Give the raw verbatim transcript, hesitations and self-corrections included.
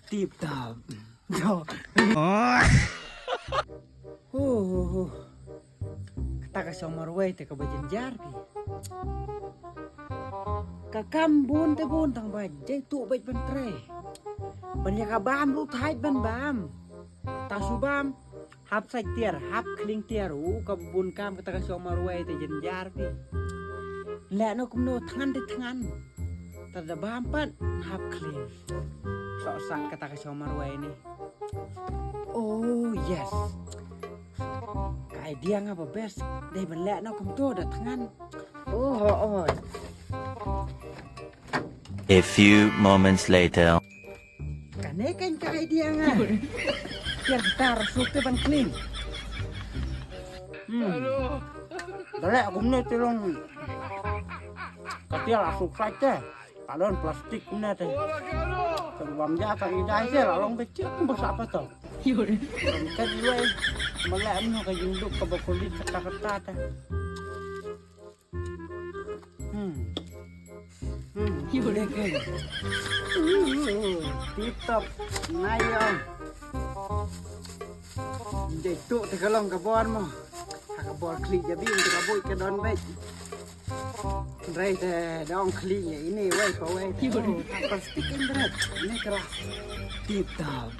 Tip top. Ho ho ho. Kata ka shong marwei te kaba jynjar phi. Ka kam bun te bun tang ba jai tu bait ban trei. Ban ïa ka bam ruh thait ban bam. Ta shu bam. Hap sait tiar, hap khling tiar, u ka bun kam kata ka shong marwei te jynjar phi. Leh no kumno thngan te thngan. Ta da bam pat, hap khling. Sok sat kata ka shong marwei ni. Oh yes. Ka idea nga ba best. Dei ban leh no kumto da thngan. Oh oh. A few moments later. Kane kan ka idea nga. Tiar kita rasuk te ban khling. Hmm. Dale aku mene te long. Ka tiar rasuk sait te. Ka don plastik mene te. Kan bam ja ka idea te la long becik kumba sapa to. Kan wei. Mala mene ka junduk ka bakulit kata kata te. Hmm. Hmm. Tip top. Nai ong. Jai tu te ka long ka bor mo. Ha ka bor khlieh jabi te ka buit ka don beit. Rei te dong khlieh ïa ini wei pa wei. Plastik in bret. Ini keras. Tip top.